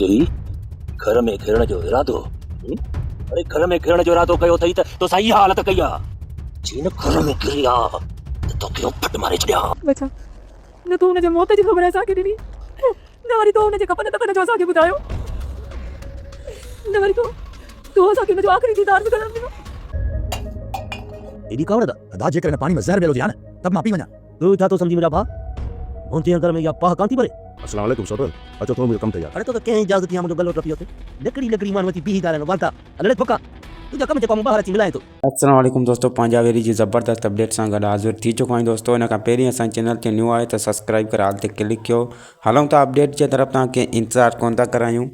چئي گهر ۾ گهڙڻ جو ارادو؟ اڙي گهر ۾ گهڙڻ جو ارادو ڪيو اٿئي ته توسان اها حالت ڪئي آ. جي نه گهر ۾ گهڙي ها ته توکي اڦٽ ماري ڇڏيان ها. بچا، نه تو هن جي موت جي خبر اسان کي ڏني، نه وري تو هن جي ڪفن دفن جو اسان کي ٻڌايو، نه وري تو تو اسان کي هن جو آخري ديدار به ڪرڻ ڏنو. ايڏي ڪاوڙ ادا. ادا جيڪر هن پاڻي ۾ زهر مليل هجي ها نه ته به مان پي وڃان. تون ڇا ٿو سمجهين منهنجا ڀاء؟ منهنجي اندر ۾ اها باهه ڪانه ٿي ٻري. السلام عليڪم سوٽ، اچو ٿورو منهنجو ڪم ٿئي ها. اڙي توکي ڪنهن اجازت ڏني آ منهنجو گلو ٽپي اٿ. لڪڙي لڪڙي ماڻهو اچي بيهي ٿا رهن واندا. هل ڙي ڦڪا، تنهنجا ڪم جيڪو آ مون ٻاهر اچي ملائين ٿو. السلام عليڪم دوستو پنهنجا ويري جي زبردست اپڊيٽ سان گڏ حاضر ٿي چڪو آهيان دوستو ان کان پهرين اسان چينل تي نيو آهي ته سبسڪرائب ڪري آل تي ڪلڪ ڪيو هلون ٿا اپڊيٽ جي طرف توهان کي انتظار ڪون ٿا ڪرايون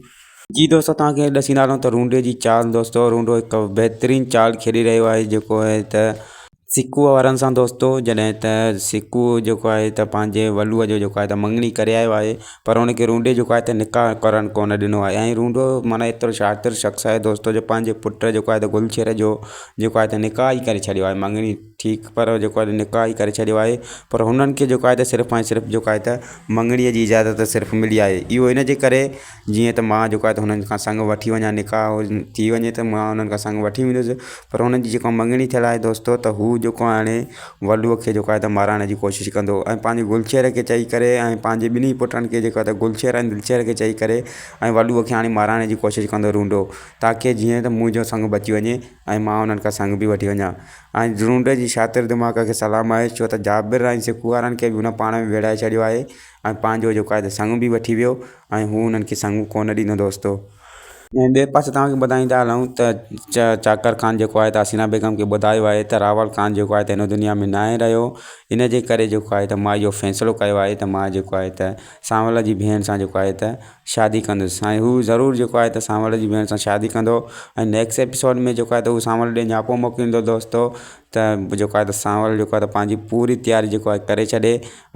جي دوستو توهان کي ڏسيندا هلون ته رونڊي جي چال دوستو رونڊو هڪ بهترين چال کيڏي رهيو آهي جيڪو آهي ته سڪوء وارن سان دوستو جڏهن ته سڪو جيڪو آهي ته پنهنجي ولوء جو جيڪو آهي ته مڱڻي ڪري آيو آهي پر ان کي رونڊي جيڪو آهي ته نڪاح ڪرڻ ڪونه ڏنو آهي ۽ رونڊو معنيٰ ايترو شاطر شخص آهي دوستو جو پنهنجي پٽ جيڪو آهي ته گلشير جو جيڪو آهي ته نڪاح ئي ڪري ڇڏيو آهي مڱڻي ٺيڪ پر جيڪو آهي نڪاح ئي ڪري ڇڏيو آهي پر هنن کي جيڪو آهي ته صرف ۽ صرف جيڪو آهي ته مڱڻيء جي اجازت صرف ملي آهي اهو ان جي ڪري جيئن ته مان جيڪو آهي ته هنن کان سڱ وٺي وڃان نڪاح ٿي وڃي ته مان انهن کان سڱ وٺي ويندس پر هنن جي جيڪا مڱڻي ٿيل آهي دوستو ته هو جيڪو آهي هاڻي ولوء کي جيڪو آهي ته مارائڻ جي ڪوشش ڪندو ۽ پنهنجي گلشير کي چئي ڪري ۽ پنهنجي ٻنهي پٽن کي جيڪو آهي ته گلشير ۽ دلشير کي چئي ڪري ۽ ولوء کي هاڻي مارائڻ جي ڪوشش ڪندو رونڊو تاڪه جيئن ته منهنجو سڱ بچي وڃي ۽ مان انهن کان سڱ به وٺي وڃان ۽ رونڊي جي شاطر دماغ کي سلام آهي ڇو ته جابر ۽ سکو وارن کي به هن پاڻ ۾ ويڙهائي ڇڏيو آهي ۽ پنهنجو جيڪو آهي ته سڱ به وٺي ويو ۽ هو انهن کي سڱ ڪونه ڏيندو دوستو. ۽ ٻئي پاسي توهان کي ٻڌائيندا هلون ته چاڪر خان جيڪو آهي ته حسينا بيگم کي ٻڌايو آهي ته راول خان جيڪو آهي ته هن دنيا ۾ ناهي رهيو ان جي ڪري جيڪو آهي ته مان اهو فيصلو ڪيو آهي ته مان جيڪو آهي ته سانول جي ڀيڻ سان جيڪو آهي ته شادي ڪندس ۽ هو ضرور جيڪو آهي ته سانول جي ڀيڻ سان شادي ڪندو ۽ نيڪسٽ ايپيسوڊ ۾ جيڪو آهي ته هو سانول ڏي نياپو موڪليندو دوستو ته جيڪو آهي ته سانول جيڪو آهي ته پنهنجي پوري تياري جيڪو آهي ڪري ڇڏي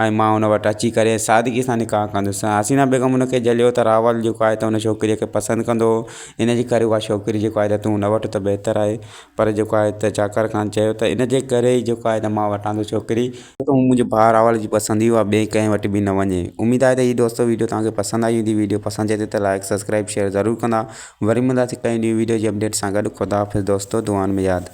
۽ مان ان وٽ اچي ڪري سادگي سان نڪاح ڪندس حسينا بيگم ان کي جهليو ته راول جيڪو آهي ته ان ڇوڪريء کي پسند ڪندو هو ان جي ڪري اها ڇوڪري جيڪو آهي ته تون نه وٺ ته بهتر آهي پر جيڪو آهي ته چاڪر خان چيو ته ان جي ڪري ئي جيڪو آهي ته مان وٺان ٿو ڇوڪري ته منهنجي ڀاء راول جي پسند اها ٻئي ڪنهن وٽ به نه وڃي اميد آهي ته هي دوستو ويڊيو توهان کي پسند آئي هوندي ويڊيو پسند اچي ته لائڪ سبسڪرائب شيئر ضرور ڪندا وري ملنداسين ڪنهن نيو ويڊيو جي اپڊيٽ سان گڏ خدا حافظ دوستو دعائن ۾ ياد.